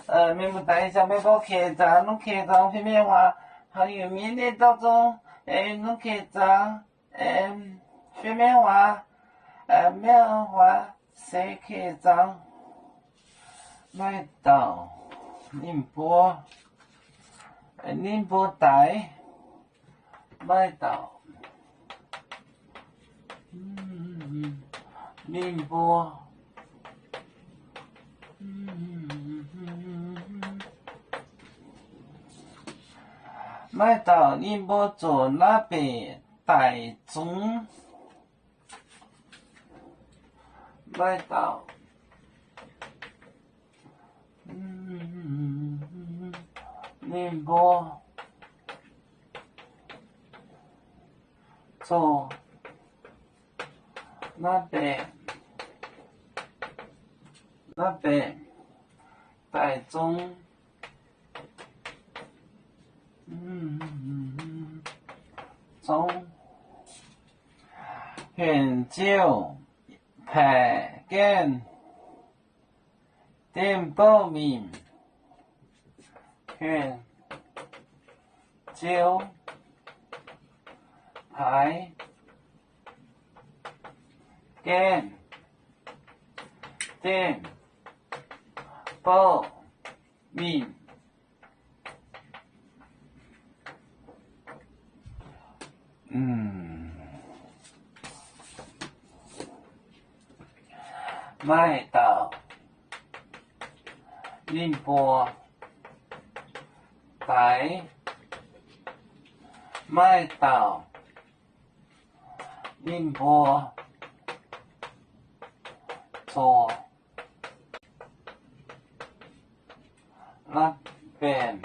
Mienh muoz-doic, ih zanc meih mbuo keh zaangc, lungh keh zaangc fim mienh waac, haaix nyungc mienh ninh dorh zong, lungh keh zaangc, fim mienh waac, mienh waac se keh zaangc. Maaih dauh ninh mbuo, ninh mbuo daix, maaih dauh ninh mbuo, maaih dauh ninh mbuo zoux naaiv beic daic zungv. Maaih dauh ninh mbuo zoux naaiv beic, naaiv beic daic zungv, zungv. Huenc ziouv paaic gaengh diemv bouh mingh. Huenc ziouv paaic gaengh diemv bouh mingh. Maaih dauh ninh mbuo daix, maaih dauh ninh mbuo zoux naaiv benx,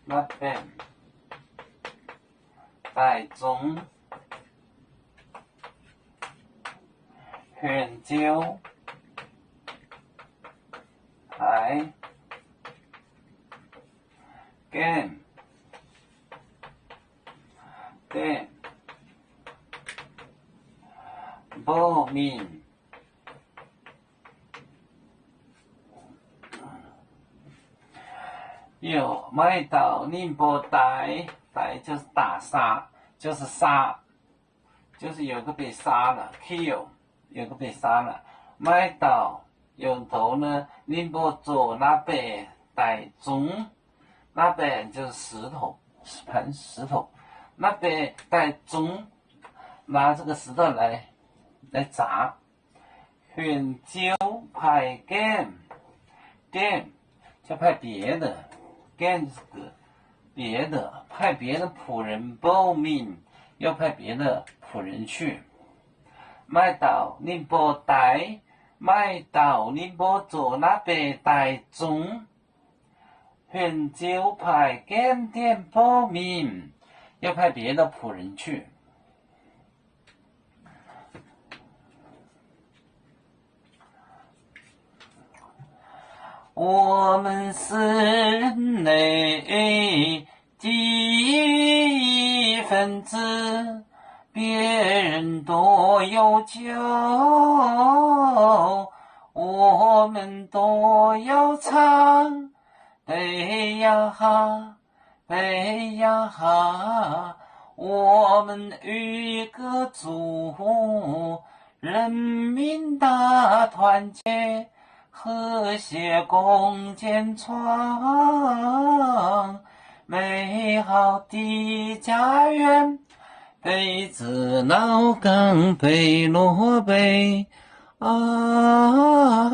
naaiv benx daic zungv. Huenc ziouv paaic gaengh diemv bouh mingh. Yaac maaih dauh ninh mbuo daix, daix 就是打杀, 就是杀, 就是有个被杀了, kill, 有个被杀了. Maaih dauh yaac douz nor, ninh mbuo zoux naaiv beic daic zungv. Naaiv beic 就是石头, 磐石头. Naaiv beic daic zungv, 拿这个石头来, 来砸. Huenc ziouv paaic gaengh diemv, 就派别的, gaengh 就是别的, 派别的仆人 bouh mingh, 又派别的仆人去. Maaih dauh ninh mbuo daix, maaih dauh ninh mbuo zoux naaiv beic daic zungv. Huenc ziouv paaic gaengh diemv bouh mingh, 又派别的仆人去. 我们是人类的一份子，别人都有酒，我们都要唱。 杯呀哈，杯呀哈，我们一个族，人民大团结，和谐共建创美好的家园。 北子老港北落北啊，